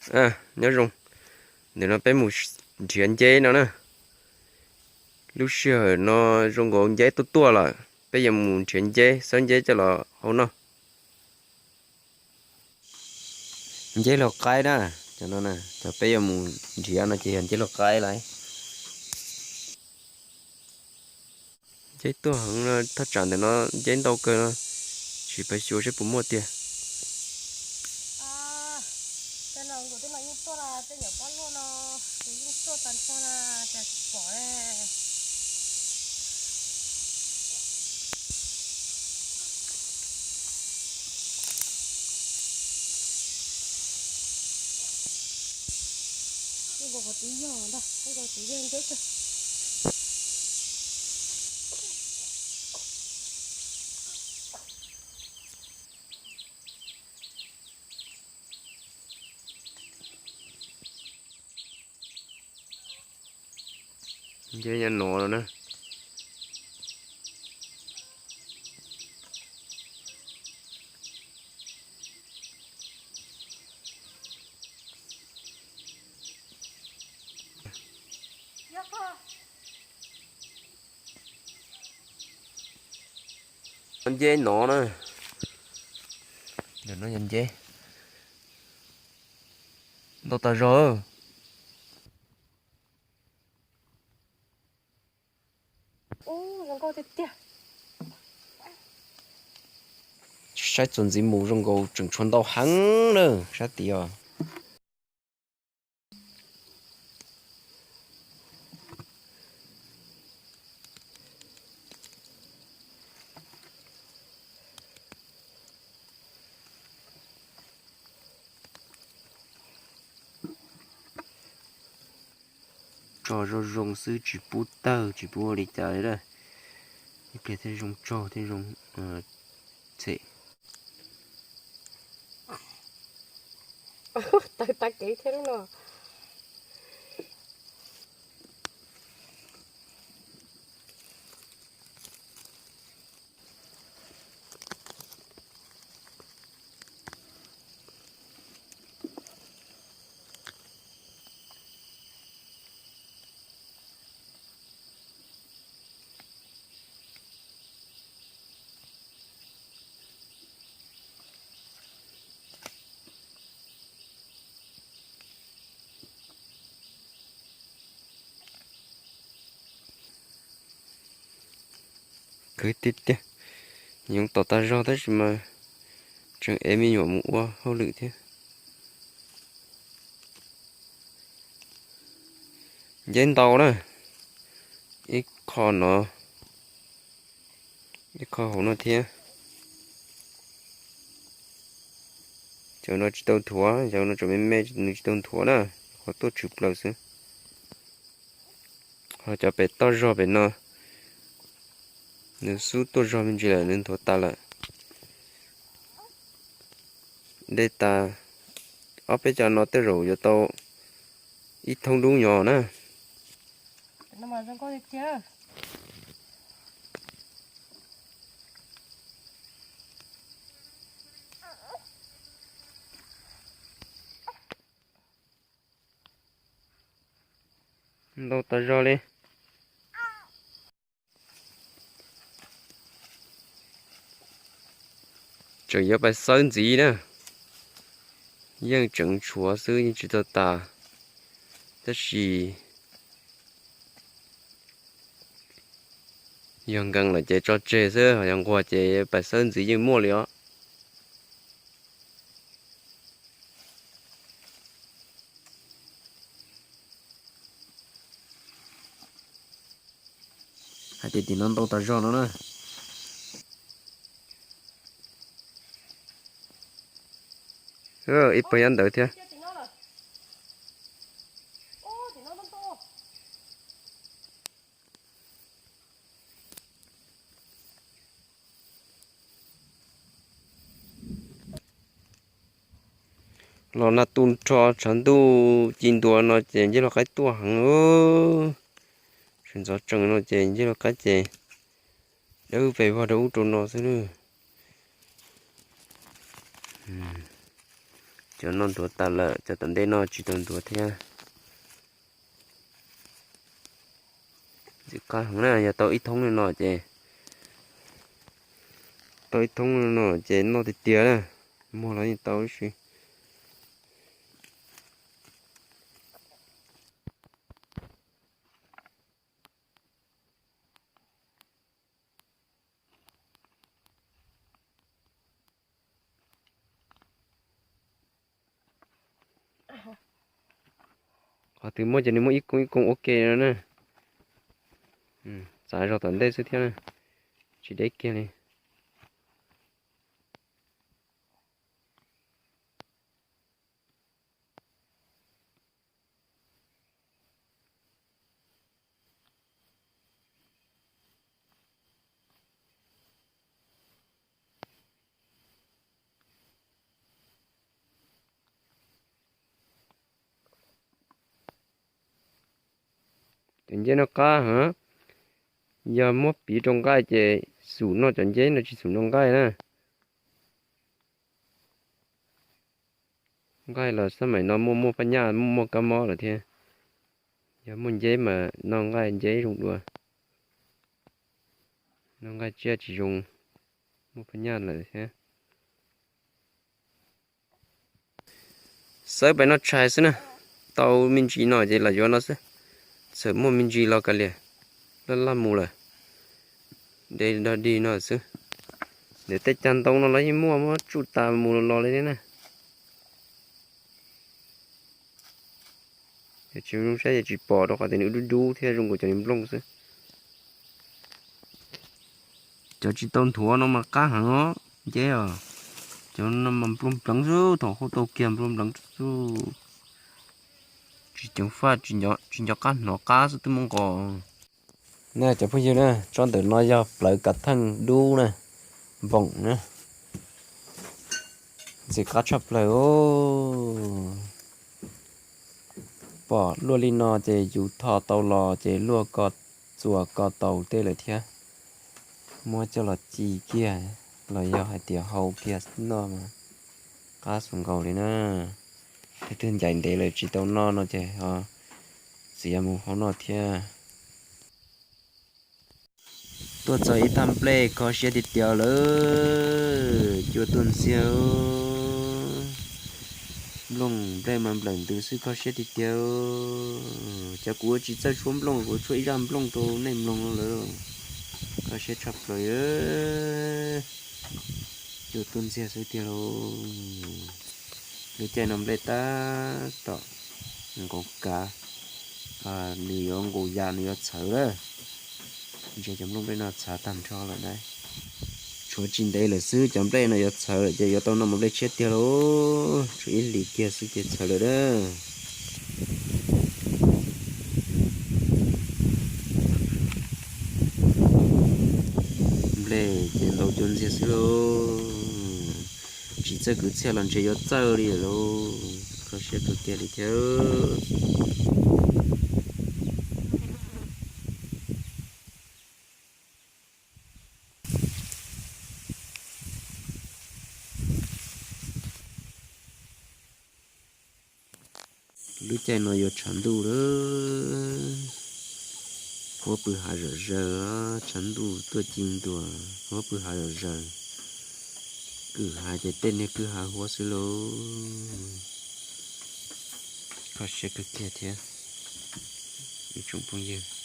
Nyob zoo, ntawm no peb mus nrhiav nceb no na. Lub sij hawm no zoo nkaus nceb tuaj tuaj lawm, peb yuav mus nrhiav nceb, xawb nceb coj los hau noj. Nceb laug qaib na, cov no, cov peb yuav mus nrhiav no ces yog nceb laug qaib lawm. Nceb tuaj heev no, thaj tsam ntawm no nceb ntau kawg no, tsis pab xyuas seb puas muaj tiag. Nceb nyob no no na. Nceb no na. Ntawm no yog nceb ntau tas zog. Saib txuas ntxiv mus zoo nkaus tseem tshuav ntau heev na, sab tid os. Tso zoo zoo xwb tsis pub tawg tsis pub ua li cas li a. Ib pliag thiaj zoo tsog thiaj zoo them. Tawg tag kev thiab lub no. Khwv tiag tiag, yoov tom tas zog tab sis mas tseem ev me nyuam mus ua hauj lwm thiab. Nceb ntau na, ib qho no, ib qho hauv no thiab. Cov no tsis tau nthuav, cov no tseem me me nws tsis tau nthuav na, qhov tuaj tshwm plaws xwb. Ho cov pem toj zog pem no, nws xub tuaj zog me ntsis lawm nws nthuav tas lawm. Dej tas, ob peb cov no tej zaum yuav tau ib thoob dub nyos na. Ntau tas zog li. Tseem yuav pais xawb ntxiv na, yeej tseem tshuav xwb yeej tsis tau tas, tab sis yog nkees lawm ces tso tseg xwb, yog nquag ces pais xawb ntxiv yeej muaj li os. Hais tias tim no ntau tas zog no na. Ib pawg yab ntawd thiab. Los nag tu nrho tshav ntuj ci ntua no ces nceb lau qaib tuaj heev. Sawv ntxov tsees no ces nceb lau qaib ces dawb pes vog rau ub rau no xwb. Cov no ntuav tas lawm, cov tom ntej no tsis tau ntuav thiab. Ntxim qab heev na, yog tau ib thoob li no ces, tau ib thoob li no ces noj tiag tiag na, muag los yeej tau ib si. Qhov twg muaj ces nws muaj ib koog ib koog ua ke no na. Txav zog tom ntej xwb thiab na, tsis deb kiag li. Cov nceb no qab heev, yog muab piv rau nqaij ces xum noj cov nceb no tsis xum noj nqaij na. Nqaij los xab maim no muaj muaj phaj nyaj muaj muaj kab mob lawm thiab. Yog muaj nceb mas noj nqaij nceb zoo dua, noj nqaij tsiaj tsis zoo, muaj phaj nyaj lawm thiab. Xawb pem no tshais xwb na, tau me ntsis no ces lam yuav no xwb, txawm muaj me ntsis los kav liam, laj laj mus lawm, de dog dig no xwb. Ntawm tej cag ntoo no los yeej muaj, muab tsuj tas mus los los li thiab na. Yog tsis zoo saib ces tsis pom rau qhov tias nws dub dub thiab zoo nkaus cov nplooj xwb. Cov tsis tau nthuav no mas qab heev os nceb os. Cov no mas nplooj npleev xwb, thaum hau tau kiag nplooj npleev xwb. Tsis ceev faj, tsis nco qab hnov qab xwb twb muab nqos. Na cov phooj ywg na, tsob ntawm no yog plawv kav theej dub na, npoom na. Ntxim qab tshaj plaws os. Pom luaj li no ces yus tho tau los ces luaj ko txuas ko taus tej lawm thiab. Muab coj los ci kiag los yog hais tias hau kiag noj mas qab xus nkaus li na. Leej twg ncaim ntev lawm tsis tau noj no ces ho txiav mus hau noj thiab. Tuaj txog ib tag nplej kho siab tiag tiag lawm, cua tuaj ntxiag. Nplooj nplej mas nplawm ntws xwb kho siab tiag tiag. Cov kuv tsis txawj tshuab nplooj, kuv tshuab ib zaj nplooj rau nej mloog lawm. Kho siab tshaj plaws, cua tuaj ntxiag xwb tiag lauj. Lub caij no nplej tab tom nqus kav, nws yuav nqus yas nws yuav txhawv lawm. Ntsia cov nplooj nplej no txhav tag nrho lawm na. Tshuav tsis ntev lawm xwb cov nplej no yuav txhawv lawm ces yuav tau noj mov nplej tshiab tiag lauj. Tshuav ib hlis kiag xwb ces txhawv lawm na. Nplej ces ntau cua ntxiag xwb lauj. Tsis txawj kwv txhiaj los ntshe yuav txawj li lawm lauj. Kho siab kawg kiag li thiab. Lub caij no yuav tshav ntuj lawm, huab pw hav zom zaws, tshav ntuj tuaj ci ntua, huab pw hav zom zaws. Kwj ha ces tej niag kwj ha huab xwb lauj. Kho siab kawg kiag thiab ib tsoom phooj ywg.